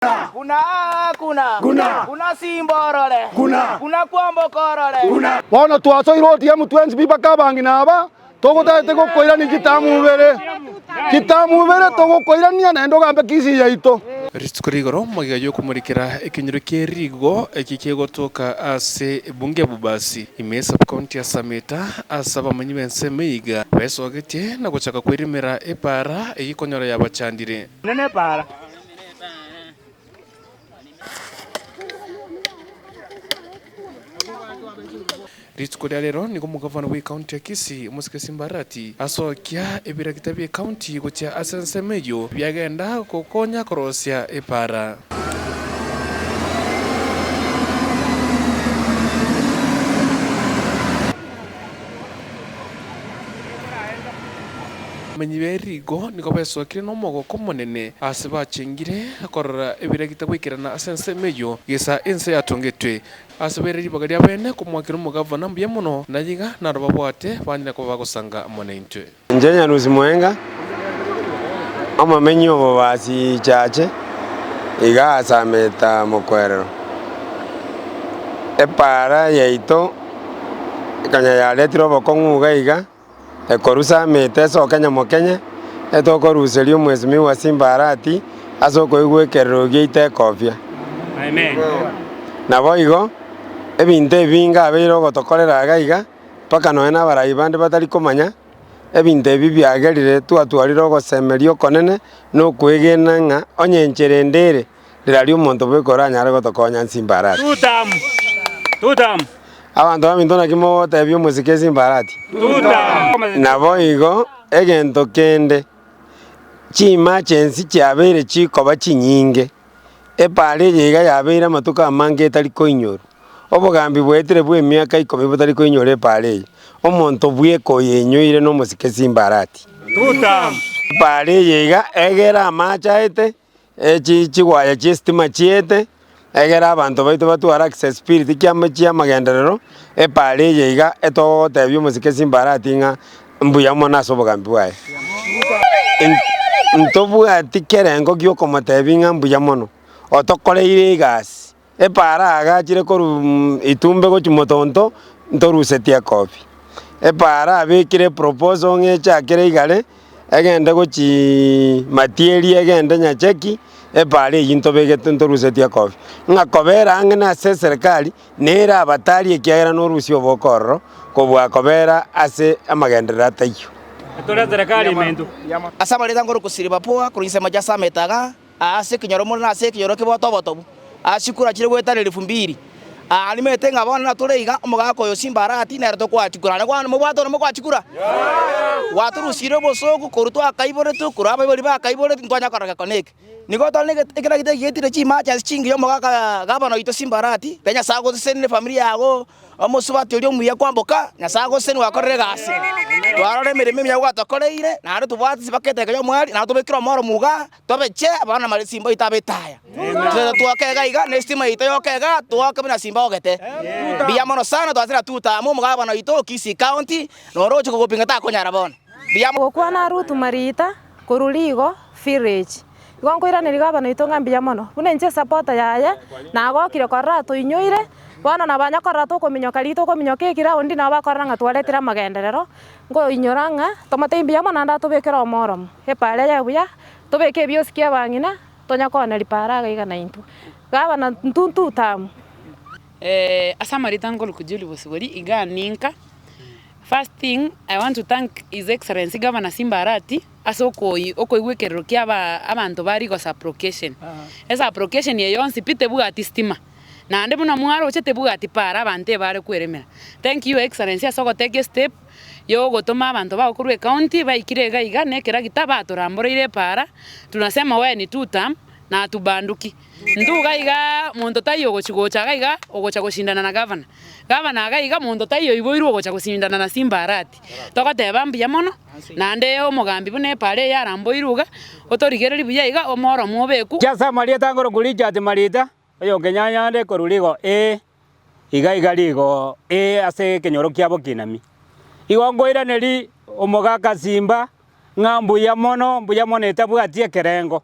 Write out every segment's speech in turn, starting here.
Kuna kuna kuna simba orore kuna kwamboka orore. Bono twasoire ODM twensi pi mpaka abang'ina aba togotagete gokoirania chitamu ibere, chitamu ibere togokoirania naende ogambe Kisii yaito. Rituko rigoro magega y'okomorikera ekenyoro kie rigo eki kegotoka ase ebunge ya Bobasi ime y'esubcounty ya Sameta ase abamanyi b'ensemo eyeiga besogetie na gochaka kwerimera epaara eyio konyora yabachandire. Rituko ria rero nigo omogavana bw'ecounty ya Kisii, Omosike Simba Arati, asokia ebiragita bi'ecounty gochia ase ensemo eyio biagenda gokonya korosia epaara. Abamenyi be rigo nigo besokire nomogoko omonene aase bachengire korora ebiragita goikerana ase ensemo eyio gesa ense yatongetwe. Ase baire ribaga ria bene komoakera omogavana mbuya mono, na iga naro babwate banyare koba bagosanga amo naintwe. Inche Nyarusi Mwenga, omomenyi obobasi Chache, iga asameta mokwerero. Epaara yaito konya yaretire obokong'u iga iga. Ekorusa amete esoke nyamokenye, etokoruseria omwesimigwa Simba Arati ase okoigwa ekerero giaito ekofia. Naboigo, ebinto ebinge abeire ogotokorera iga iga, mpaka nonya na abarai bande batari komanya, ebinto ebi biagerire twatwarire ogosemeria okonene na okwegena ng'a onye enchera ende ere, Rirorio omonto bweka oranyare gotokonya Simba Arati. Abanto baminto naki mogotebia omosike Simba Arati? Naboigo egento kende, chi'emergency chiabeire chikoba chinyinge, epaara eye iga yabeire amatuko amange etari koinyorwa. Obogambi bwaetire bwa emiaka ikomi botari koinyora epaara eye. Omonto bweka oyenyoire nomosike Simba Arati. Epaara eye iga egere amache aete. Echi chigwaya chi'esitima chiete, egere abanto baito batware accessibility kiama chi'amagenderero, epaara eye iga etogotebia omosike Simba Arati ng'a mbuya mono ase obogambi bwaye. Ntobwati kerengo giokomotebia ng'a mbuya mono, otokoreire egasi. Epaara agachire korwa itumbe gochia motonto, ntorusetie ekobi. Epaara abekire eproposal ng'a echakere igare, egende gochiiii matieri egende nyacheki, epaara eywo ntobegete ntorusetie ekobi. Ng'a kobera ang'e na ase eserekari, nere abatari ekiagera norusie oboke ororo, kobua kobera ase amagenderero ataiyo. Ase amareta ngoroku Siriba Poa korwa ensemo chia Sameta iga. Ase ekenyoro more nase ekenyoro kebwate obotobu, ase chikura chire goetana elifu mbili. Aa nimanyete ng'a bono natore iga, omogaka oyo Simba Arati nere tokoa chikura. Naende bono mobwate one mokoa chikura? Gwatorusirie obosooku korwa twakaiboretwe, korwa abaibori bakaiboretwe, ntwanya korora gekone eke. Nigo tore na ekeragita eke getire chi'emergency chingiya omogaka gavana oito Simba Arati, tiga Nyasae agosesenie na efamiri yago. Omosubati oria omuya kwamboka, Nyasae agosesenie gwakorire egasi. Twarora emeremo emiya gwatokoreire, naende tobwate mpaka edageka y'omweri, naende tobekire omoro muga, tobe che abana mare simba oito abe etaya. Tobe twoke iga iga, na estima yaito yoke iga, twoke buna simba ogete. Mbuya mono sana twasira tutamu omogabana oito o Kisii County, na ore ogochia kogopinga takonyara bono. Mbuya. Gokwana Ruth Marita korwa Rigo Village. Igo nkoiraneria gavana oito ng'a mbuya mono, buna inche esapota yaye, nagokire korora atoinyoire, bono nabo anya korora tokominyoka riria tokominyoka egiraundi nabo bakorora ng'a twaretire amagenderero, nkoinyora ng'a tomotebie mbuya mono naende atobekere omoromo, epaara eye buya, tobeke ebiosi kia abang'ina, tonya kooneria paara iga iga naintwe. Gavana intwe ntutamu. Ase amarieta nkorokwa Julie Bosibori, igaa ninka, first thing I want to thank his excellency Governor Simba Arati. Ase okoigwa ekerero kia abanto ba Rigo Sub-location. Esub-location eye yonsi pi tebwati stima, naende buna mwaroche tebwati para abanto ebare kweremera. Thank you Excellency ase ogotake estep ya ogotoma abanto bago korwa ecounty baikire iga iga na ekeragita batoramboreire epara, tunasema wewe ni two term na hatubanduki. Intwe iga igaa monto taiyo ogochi gocha iga iga ogocha goshindana na gavana. Gavana iga iga monto taiyo oiboirwe ogocha goshindana na Simba Arati. Togoteba mbuya mono, naende omogambi buna epara eye aramboirwe iga, otorigererie buya iga omoro obekwe. Ase amarieta ngoroku Richard Marita, oyo okenyanyande korwa rigo A, iga iga rigo A ase ekenyoro kiabo kinami. Igo nkoiraneria omogaka Simba ng'a mbuya mono, mbuya mono etabwati ekerengo.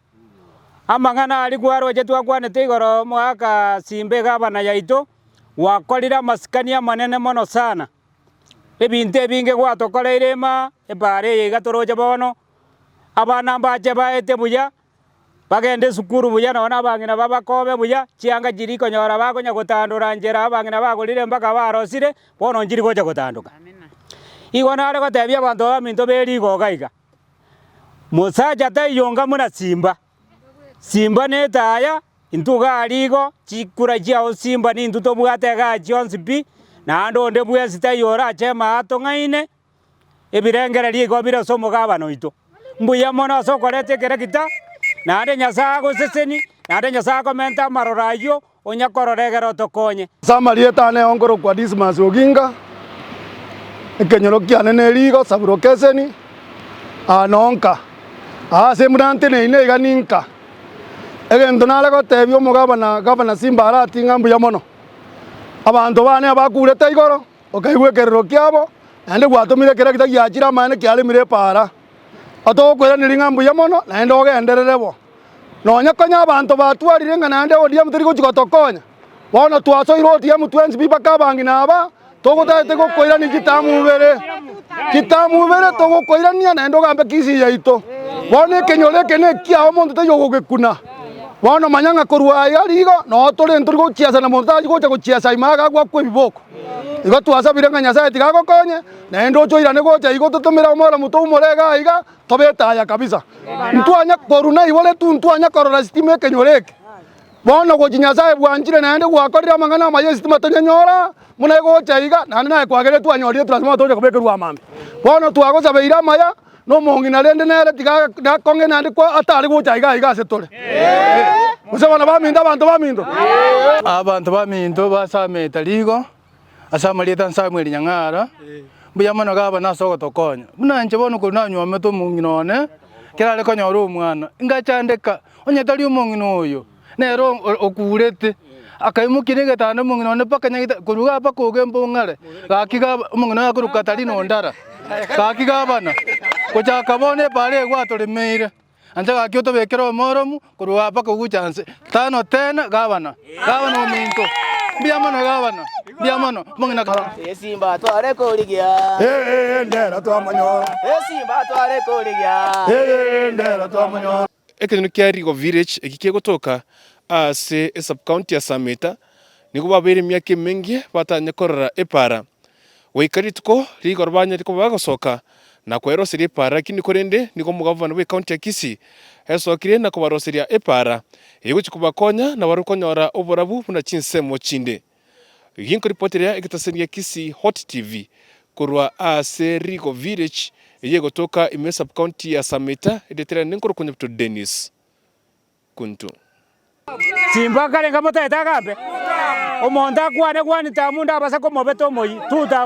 Amang'ana aria kwaroche twakwanete igoro omogaka Simba egavana yaito, gwakorire amasikani amanene mono sana. Ebinto ebinge gwatokoreire ime epaara eye iga toroche bono, abana mbache baete buya, bagende esukuru buya nonye na abang'ina babakobe buya, chianga chiria konyora bakonya gotandora nchera abang'ina bagorire mpaka barosire, bono nchiri gocha gotandoka. Igo nare gotebia abanto baminto be rigoga iga, mosacha taiyo onga buna simba, simba na etaya, intwe iga aria igo, chikura chiao simba nintwe tobwate igaa chionsi pi, naende onde bwensi taiyo orache ime atong'aine. Ebirengererio igo bire ase omogabane oito. Mbuya mono ase okoreta ekeregita, naende Nyasae agosesenie, naende Nyasae akomente amaroro ayio, onya korora egere otokonye. Ase amarieta ane onkorokwa Dismas Oginga, ekenyoro kiane nerigo Sabulokeseni, aa nonka. Aa ase buna nteneine iga ninka. Egento nare gotebia omogabana, Gavana Simba Arati ng'a mbuya mono. Abanto bane abakurete igoro. Okaigwa ekerero kiabo, naende gwatomire ekerecha giachire amaene kiaremire epaara. Otogokoiraneria ng'a mbuya mono, naende ogenderere bo. Nonya konya abanto batwarire ng'a naende ODM teri gochia gotokonya, bono twasoire ODM twensi pi mpaka abang'ina aba, togotagete gokoirania chitamu ibere, chitamu ibere togokoirania naende ogambe Kisii yaito. Bono ekenyoro eke nekiao omonto taiyo ogogekuna. Bono manya ng'a korwa aiga rigo, noo tore ntori gochiesa na monto tari gocha gochiesa ime iga agwakwa ebiboko. Igo twasabire ng'a Nyasae tiga agokonye, naende oche oirane gocha igo totomere omoremu toumore iga iga, tobe etaya kabisa. Ntwanya korwa naiboretwe ntwanya korora sitima ekenyoro eke. Bono gochia Nyasae bwanchire naende gwakorire amang'ana amaya esitima tonyanyora, buna egocha iga, naende naye kwagerire twanyorire etransformer tocha kobekerwa amambia. Bono twagosabeire amaya, na omong'ina rende nere tiga nakong'e naende kwa atare gocha iga iga ase tore. Gose bono baminto abanto baminto. Abanto baminto basamete rigo ase amarieta a Samuel Nyang'ara, mbuya mono gabana ase ogotokonya. Buna inche bono korwa nanywomete omong'ina one, ekero are konyora omwana, ngachandeka, onye tari omong'ina oyo, nere okurete, akaimokia na egetanda omong'ina one mpaka nyagete korwa igaa mpaka ogembe ong'are, gaki gaba omong'ina oye akorokwa Katarina Ondara, gaki gabana, gochaka bono epaara eye gwatoremeire. Ancha gaki otobekere omoromu korwa aa mpaka ogocha nse. Tano tena gabana, gabana ominto. Mbuya mono gabana, mbuya mono omong'ina ka. Esimba tware korigia. Ee, ndero twamonyora. Esimba tware korigia. Ee, ndero twamonyora. Ekenyoro kia Rigo Village eki kegotoka ase esubcounty ya Sameta nigo babeire emiaka emenge batanye korora epaara. Goika rituko rigoro banyare koba bagosoka na kweroseria epaara lakini korende nigo omogavana bw'ecounty ya Kisii esokire na kobaroseria epaara egochia kobakonya nabarabwo konyora oborabu buna chinsemo chinde. Ginkoripotera egetaseni gia Kisii Hot TV korwa ase Rigo Village eye egotoka ime esubcounty ya Sameta erieta riane ninkorokwa Nyabuto Dennis Kuntu. Simba karenge motaete agambe, omonto akwane gwanita mundu abase komobeta omoyio, tuta.